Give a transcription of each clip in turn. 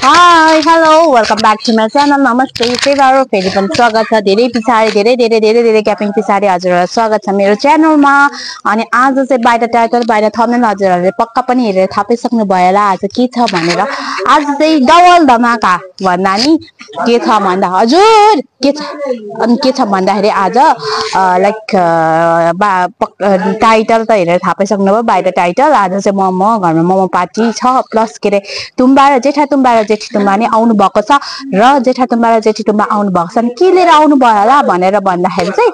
Hi, hello, welcome back to my channel. Namaste, सेवारो फेरि पनि स्वागत छ धेरै पिछाडी धेरै क्यापिङ पिछाडी हजुरहरुलाई स्वागत छ मेरो च्यानलमा। अनि आज चाहिँ बाहिर टाइटल बाहिर थम्बनेल हजुरहरुले पक्का पनि हेरेर थाहा पाइसक्नु भयो होला आज के छ भनेर। आज चाहिँ डबल धमाका भन्दा नि के छ भन्दा हजुर के छ अनि के छ भन्दाखेरि आज लाइक टाइटल त हेरेर थाहा पाइसक्नु भयो बाहिर टाइटल। आज चाहिँ मोमो घरमा मोमो पार्टी छ प्लस के रे तुम्बा र जेठा तुम्बा र जेठी तुम्बा नि आउनु भएको छ र जेठा तुम्बा र जेठी तुम्बा आउनु भएको छ। अनि के लिएर आउनु भयो होला भनेर भन्दाखेरि चाहिँ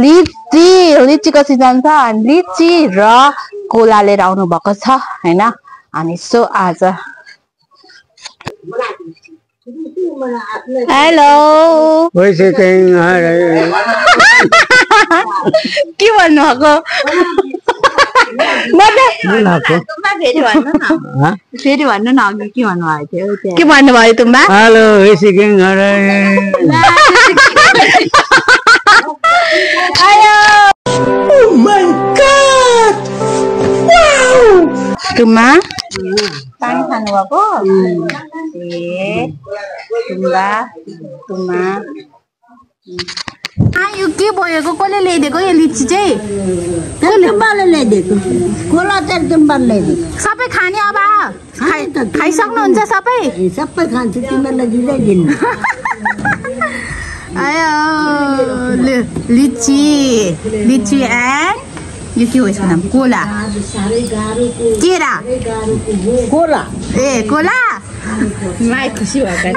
लिचीको सिजन छ अनि लिची र कोला लिएर आउनु भएको छ हैन। अनि सो आज हेलो के भन्नु भएको फेरि भन्नु न अघि के भन्नु भएको थियो के भन्नु भयो तुम्बा हेलो तुम्बा पानी खानु भएको तुम्बा यो के भएको कसले ल्याइदिएको यो लिची चाहिँ तुम्बाले ल्याइदिएको कोला चाहिँ तुम्बाले ल्याइदिएको सबै खाने अब खाइसक्नुहुन्छ सबै सबै खान्छ तिमीलाई दिँदैन आयो लिची लिची एन्ड यो के हो यसको नाम कोला केरा कोला ए कोला माई खुसी भएको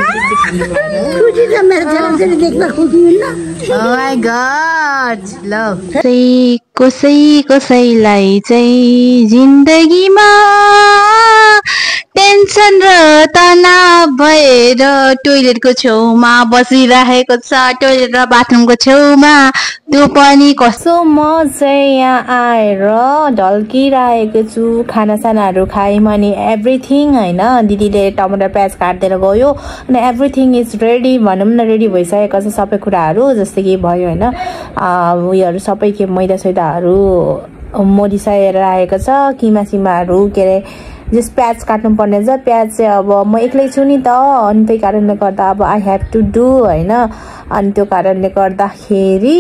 खुसी छ मेरो छोराछोरी देख्दा खुसी हुन्न ओ माई गॉड ल कसैलाई चाहिँ जिन्दगीमा टेन्सन र तनाव भएर टोयलेटको छेउमा बसिरहेको छ टोयलेट र बाथरुमको छेउमा त्यो पनि कस्तो म चाहिँ यहाँ आएर ढल्किरहेको छु खानासानाहरू खायौँ अनि एभ्रिथिङ हैन दिदीले टमाटर प्याज काट्दै गयो अनि एभ्रिथिङ इज रेडी भनौँ न रेडी भइसकेको छ सबै कुराहरू जस्तै कि भयो हैन उयोहरू सबै के मैदा सैदाहरू मोडिसाएर आएको छ किमा सिमाहरू के रे जस प्याज काट्नु पर्ने छ प्याज चाहिँ अब म एक्लै छु नि त अनि त्यही कारणले गर्दा अब आई हेभ टु डु हैन अनि त्यो कारणले गर्दाखेरि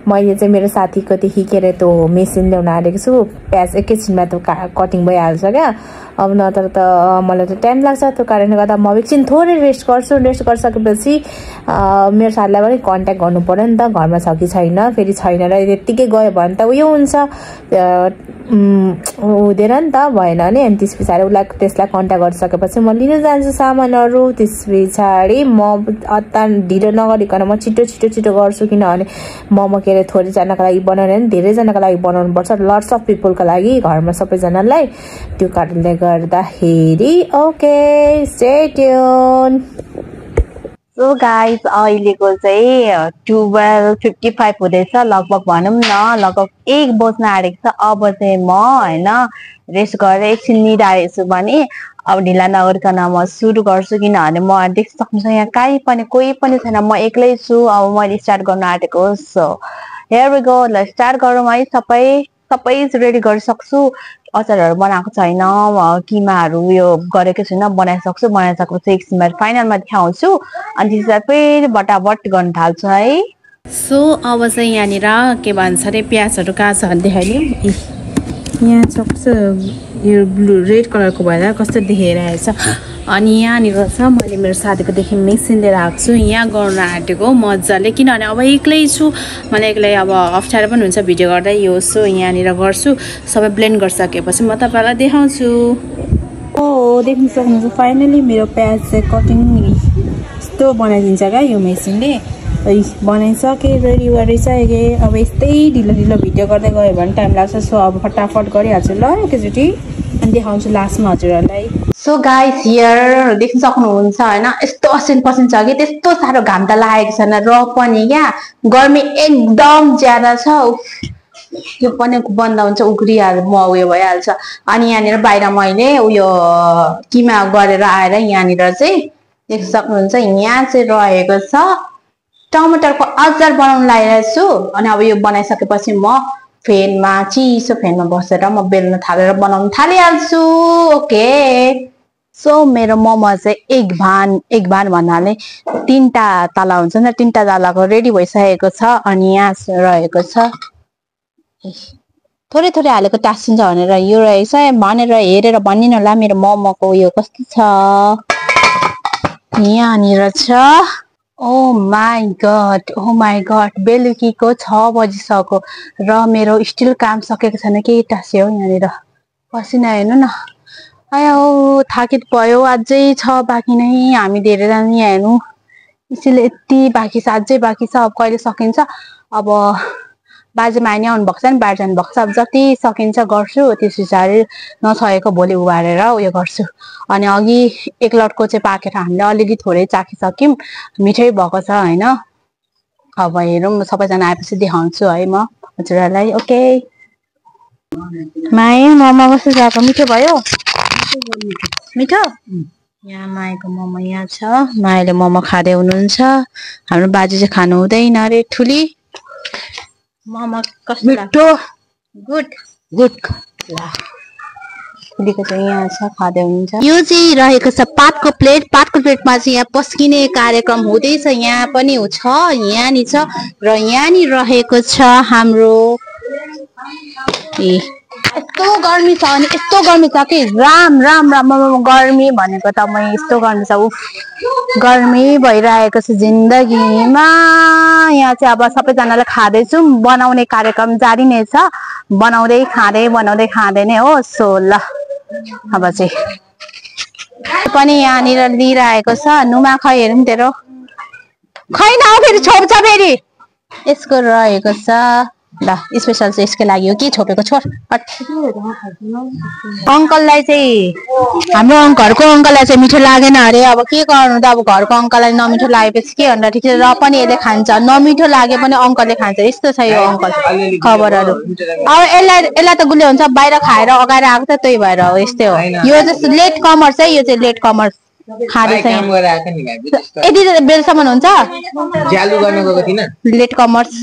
मैले चाहिँ मेरो साथीको देखि के रे त्यो मेसिन ल्याउन आएको छु प्याज एकैछिनमा त कटिङ भइहाल्छ क्या अब नत्र त मलाई त टाइम लाग्छ त्यो कारणले गर्दा म एकछिन थोरै रेस्ट गर्छु रेस्ट गरिसकेपछि मेरो साथीलाई पनि कन्ट्याक्ट गर्नु पर्यो नि त घरमा छ कि छैन फेरि छैन र त्यत्तिकै गयो भने त उयो हुन्छ हुँदैन नि त भएन नि अनि त्यस पछाडि उसलाई त्यसलाई कन्ट्याक्ट गरिसकेपछि म लिन जान्छु सामानहरू त्यस पछाडि म अत्ता ढिलो नगरिकन म छिटो गर्छु किनभने मोमो के अरे थोरैजनाको लागि बनाउने नि धेरैजनाको लागि बनाउनु पर्छ लट्स अफ पिपलको लागि घरमा सबैजनालाई त्यो कारणले गर्दाखेरि okay stay tune so guys अहिलेको चाहिँ 12:55 हुँदैछ लगभग भनौँ न लगभग 1 बज्न आँटेको छ। अब चाहिँ म हैन रेस्ट गरेर एकछिन निदाएको छु भने अब ढिला नगरिकन म सुरु गर्छु किनभने म देख्न सक्नुहुन्छ यहाँ काहीँ पनि कोही पनि छैन म एक्लै छु। अब मैले स्टार्ट गर्न आँटेको सो हियर वी गो ल स्टार्ट गरौँ है सबै रेडी गरिसक्छु अचारहरू बनाएको छैन किमाहरू उयो गरेको छैन बनाइसकेपछि एकछिनमा फाइनलमा देखाउँछु अनि त्यसलाई फेरि बटाबट गर्न थाल्छु है। सो अब चाहिँ यहाँनिर के भन्छ अरे प्याजहरू कहाँ छ देखाइदिउँ यहाँ सक्छ यो ब्लू रेड कलरको भएर कस्तो देखिरहेछ अनि यहाँनिर छ मैले मेरो साथीकोदेखि मिक्सिन लिएर आएको छु यहाँ गर्न आँटेको मजाले किनभने अब एक्लै छु मलाई एक्लै अब अप्ठ्यारो पनि हुन्छ भिडियो गर्दा यो सो यहाँनिर गर्छु सबै ब्लेन्ड गरिसकेपछि म तपाईँलाई देखाउँछु। ओ देख्न सक्नुहुन्छ फाइनली मेरो प्याज चाहिँ कटिङ यस्तो बनाइदिन्छ क्या यो मेसिनले बनाइसकेँ रेडी गरिसकेँ अब यस्तै ढिलो भिडियो गर्दै गयो भने टाइम लाग्छ सो अब फटाफट गरिहाल्छु ल एकैचोटि अनि देखाउँछु लास्टमा हजुरहरूलाई। सो गाइस हियर देख्न सक्नुहुन्छ हैन यस्तो असिन पसिन छ कि त्यस्तो साह्रो घाम त लागेको छैन र पनि क्या गर्मी एकदम ज्यादा छ यो पनि बन्द हुन्छ उग्रिहाल्छ म उयो भइहाल्छ। अनि यहाँनिर बाहिर मैले उयो किमा गरेर आएर यहाँनिर चाहिँ देख्न सक्नुहुन्छ यहाँ चाहिँ रहेको छ टमाटरको अचार बनाउन लागिरहेको छु अनि अब यो बनाइसकेपछि म चिसो फेनमा बसेर म बेल्न थालेर बनाउन थालिहाल्छु। ओके सो मेरो मोमो चाहिँ एक भान भन्नाले 3टा तला हुन्छ नि, 3टा तलाको रेडी भइसकेको छ। अनि यहाँ रहेको छ थोरै थोरै हालेको टाँसिन्छ भनेर यो रहेछ भनेर हेरेर भनिदिनु होला मेरो मोमोको यो कस्तो छ। यहाँनिर छ ओ माई गड बेलुकीको 6 बजिसक्यो र मेरो स्टिल काम सकेको छैन। केही टाँस्यो यहाँनिर पसिना हेर्नु न। आया हो थाकित भयो। अझै छ बाँकी नै, हामी धेरैजना यहाँ हेर्नु यसैले यति बाँकी छ, अझै बाँकी छ। अब कहिले सकिन्छ। अब बाजेमा नि आउनु भएको छ नि, बाहिर जानु भएको छ। अब जति सकिन्छ गर्छु, त्यस पछाडि नसकेको भोलि उबारेर उयो गर्छु। अनि अघि एक लटको चाहिँ पाकेर हामीले अलिअलि थोरै चाखिसक्यौँ, मिठै भएको छ होइन। अब हेरौँ सबैजना आएपछि देखाउँछु है म हजुरहरूलाई। ओके माया मोमो कस्तो जाको मिठो भयो? मिठो। यहाँ मायाको मोमो यहाँ छ। मायाले मोमो खाँदै हुनुहुन्छ। हाम्रो बाजे चाहिँ खानु हुँदैन अरे। ठुली मोमो कस्तो मिठो? गुड ठुलीको चाहिँ यहाँ छ, खाँदै हुनुहुन्छ। यो चाहिँ रहेको छ पातको प्लेटमा चाहिँ यहाँ पस्किने कार्यक्रम हुँदैछ। यहाँ पनि छ, यहाँ नि छ र यहाँ नि रहेको छ हाम्रो। यस्तो गर्मी छ अनि यस्तो गर्मी छ कि राम गर्मी भनेको त म यस्तो गर्मी छ। उफ गर्मी भइरहेको छ जिन्दगीमा। यहाँ चाहिँ अब सबैजनाले खाँदैछौँ, बनाउने कार्यक्रम जारी नै छ। बनाउँदै खाँदै नै हो। सो ल अब चाहिँ पनि यहाँनिर लिइरहेको छ। नुमा खै हेरौँ तेरो खै न फेरि छोप्छ फेरि। यसको रहेको छ ल स्पेसल चाहिँ यसकै लागि हो। के छोपेको छोड। अङ्कललाई चाहिँ हाम्रो घरको अङ्कललाई चाहिँ मिठो लागेन अरे। अब के गर्नु त, अब घरको अङ्कललाई नमिठो लागेपछि के भन्दा ठिक छ। र पनि यसले खान्छ, नमिठो लागे पनि अङ्कलले खान्छ। यस्तो छ यो अङ्कल खबरहरू। अब यसलाई त गुलियो हुन्छ, बाहिर खाएर अगाएर आएको त, त्यही भएर हो। यस्तै हो यो चाहिँ लेट कमर्स है। यो चाहिँ लेट कमर्स खाँदैछ। यति बेलसम्म हुन्छ लेट कमर्स।